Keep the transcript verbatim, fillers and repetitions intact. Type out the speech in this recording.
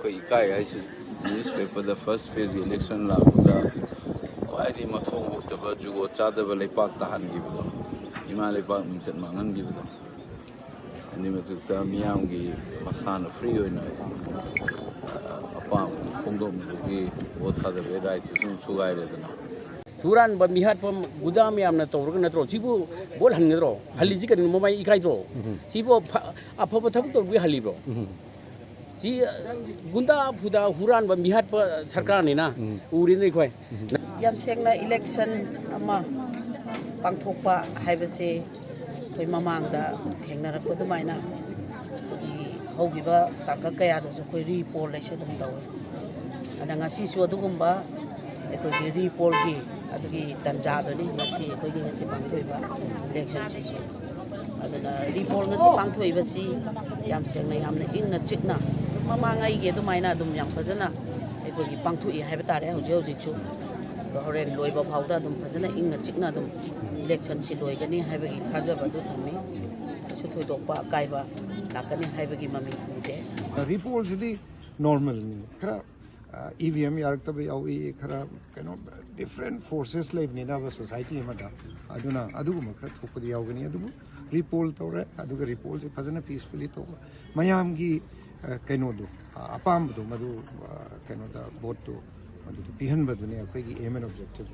ꯑꯩꯈꯣꯏ ꯏꯀꯥꯏ ꯍꯥꯏꯁꯤ, ꯅ꯭ꯌꯨꯁꯄꯦꯄꯔꯗ ꯐꯥꯔꯁ ꯄꯦꯖꯀꯤ ꯏꯂꯦꯛꯁꯟ ꯂꯥꯛꯄꯗ ꯈ꯭ꯋꯥꯏꯗꯒꯤ ꯃꯊꯣꯡ ꯍꯨꯛꯇꯕ, ꯖꯨꯒꯣꯠ ꯆꯥꯗꯕ ꯂꯩꯄꯥꯛ ꯇꯥꯍꯟꯈꯤꯕꯗꯣ, ꯏꯃꯥ ꯂꯩꯄꯥꯛ ꯃꯤꯡꯆꯠ ꯃꯥꯡꯍꯟꯈꯤꯕꯗꯣ, ꯑꯗꯨꯒꯤ ꯃꯊꯛꯇ ꯃꯤꯌꯥꯝꯒꯤ ꯃꯁꯥꯅ ꯐ꯭ꯔꯤ ꯑꯣꯏꯅ ꯑꯄꯥꯝꯕ ꯐꯣꯡꯗꯣꯛꯅꯕꯒꯤ ꯚꯣꯠ ꯊꯥꯗꯕꯒꯤ ꯔꯥꯏꯠꯇꯨꯁꯨ ꯊꯨꯒꯥꯏꯔꯦꯗꯅ꯫ ꯍꯨꯔꯥꯟꯕ ꯃꯤꯍꯥꯠꯄ ꯒꯨꯟꯗꯥ ꯃꯌꯥꯝꯅ ꯇꯧꯔꯒ ꯅꯠꯇ꯭ꯔꯣ? ꯁꯤꯕꯨ ꯚꯣꯠ ꯍꯟꯒꯗ꯭ꯔꯣ? ꯍꯜꯂꯤꯁꯤ ꯀꯔꯤꯅꯣ? ꯃꯃꯥꯏ ꯏꯀꯥꯏꯗ꯭ꯔꯣ? ꯁꯤꯕꯨ ꯐ- ꯑꯐꯕ ꯊꯕꯛ ꯇꯧꯕꯒꯤ ꯍꯜꯂꯤꯕ꯭ꯔꯣ? ꯁꯤ ꯒꯨꯟꯗꯥ ꯐꯨꯗꯥ ꯍꯨꯔꯥꯟꯕ ꯃꯤꯍꯥꯠꯄ ꯁꯔꯀꯥꯔꯅꯤꯅ ꯎꯔꯤꯅ ꯑꯩꯈꯣꯏ꯫ ꯌꯥꯝ ꯁꯦꯡꯅ ꯏꯂꯦꯛꯁꯟ ꯑꯃ ꯄꯥꯡꯊꯣꯛꯄ ꯍꯥꯏꯕꯁꯦ ꯑꯩꯈꯣꯏ ꯃꯃꯥꯡꯗ ꯊꯦꯡꯅꯔꯛꯄ ꯑꯗꯨꯃꯥꯏꯅ ꯑꯩꯈꯣꯏꯒꯤ ꯍꯧꯈꯤꯕ ꯇꯥꯡꯀꯛ ꯀꯌꯥꯗꯁꯨ ꯑꯩꯈꯣꯏ ꯔꯤꯄꯣꯜ ꯂꯩꯁꯨ ꯑꯗꯨꯝ ꯇꯧꯋꯤ꯫ ꯑꯗ ꯉꯁꯤꯁꯨ ꯑꯗꯨꯒꯨꯝꯕ ꯑꯩꯈꯣꯏꯒꯤ ꯔꯤꯄꯣꯜꯒꯤ ꯑꯗꯨꯒꯤ ꯇꯟꯖꯥꯗꯨꯅꯤ ꯉꯁꯤ ꯑꯩꯈꯣꯏꯒꯤ ꯉꯁꯤ ꯄꯥꯡꯊꯣꯛꯏꯕ ꯏꯂꯦꯛꯁꯟꯁꯤꯁꯨ꯫ ꯑꯗꯨꯅ ꯔꯤꯄꯣꯜ ꯉꯁꯤ ꯄꯥꯡꯊꯣꯛꯏꯕꯁꯤ ꯌꯥꯝ ꯁꯦꯡꯅ ꯌꯥꯝꯅ ꯏꯪꯅ ꯆꯤꯛꯅ ꯃꯃꯥꯡꯉꯩꯒꯤ ꯑꯗꯨꯃꯥꯏꯅ ꯑꯗꯨꯝ ꯌꯥꯝ ꯐꯖꯅ ꯑꯩꯈꯣꯏꯒꯤ ꯄꯥꯡꯊꯣꯛꯏ ꯍꯥꯏꯕ ꯇꯥꯔꯦ꯫ ꯍꯧꯖꯤꯛ ꯍꯧꯖꯤꯛꯁꯨ ꯑꯗꯣ ꯍꯣꯔꯦꯟ ꯂꯣꯏꯕ ꯐꯥꯎꯗ ꯑꯗꯨꯝ ꯐꯖꯅ ꯏꯪꯅ ꯆꯤꯛꯅ ꯑꯗꯨꯝ ꯏꯂꯦꯛꯁꯟꯁꯤ ꯂꯣꯏꯒꯅꯤ ꯍꯥꯏꯕꯒꯤ ꯊꯥꯖꯕ ꯑꯗꯨ ꯊꯝꯃꯤ꯫ ꯀꯩꯁꯨ ꯊꯣꯏꯗꯣꯛꯄ ꯑꯀꯥꯏꯕ ꯂꯥꯛꯀꯅꯤ ꯍꯥꯏꯕꯒꯤ ꯃꯃꯤ ꯎꯗꯦ꯫ ꯔꯤꯄꯣꯜꯁꯤꯗꯤ ꯅꯣꯔꯃꯦꯜꯅꯤ꯫ ꯈꯔ ꯏ ꯚꯤ ꯑꯦꯝ ꯌꯥꯔꯛꯇꯕ ꯌꯥꯎꯏ, ꯈꯔ ꯀꯩꯅꯣ ꯗꯤꯐ꯭ꯔꯦꯟ ꯐꯣꯔꯁꯦꯁ ꯂꯩꯕꯅꯤꯅ ꯁꯣꯁꯥꯏꯇꯤ ꯑꯃꯗ, ꯑꯗꯨꯅ ꯑꯗꯨꯒꯨꯝꯕ ꯈꯔ ꯊꯣꯛꯄꯗꯤ ꯌꯥꯎꯒꯅꯤ꯫ ꯑꯗꯨꯕꯨ ꯔꯤꯄꯣꯜ ꯇꯧꯔꯦ, ꯑꯗꯨꯒ ꯔꯤꯄꯣꯜꯁꯤ ꯐꯖꯅ ꯄꯤꯁꯐꯨꯜꯂꯤ ꯇꯧꯕ, ꯃꯌꯥꯝꯒꯤ ꯑ, ꯀꯩꯅꯣꯗꯣ, ꯑ, ꯑꯄꯥꯝꯕꯗꯣ ꯃꯗꯨ ꯑ, ꯀꯩꯅꯣꯗ ꯚꯣꯠꯇꯨ ꯃꯗꯨꯗ ꯄꯤꯍꯟꯕꯗꯨꯅꯤ ꯑꯩꯈꯣꯏꯒꯤ aim and objective꯫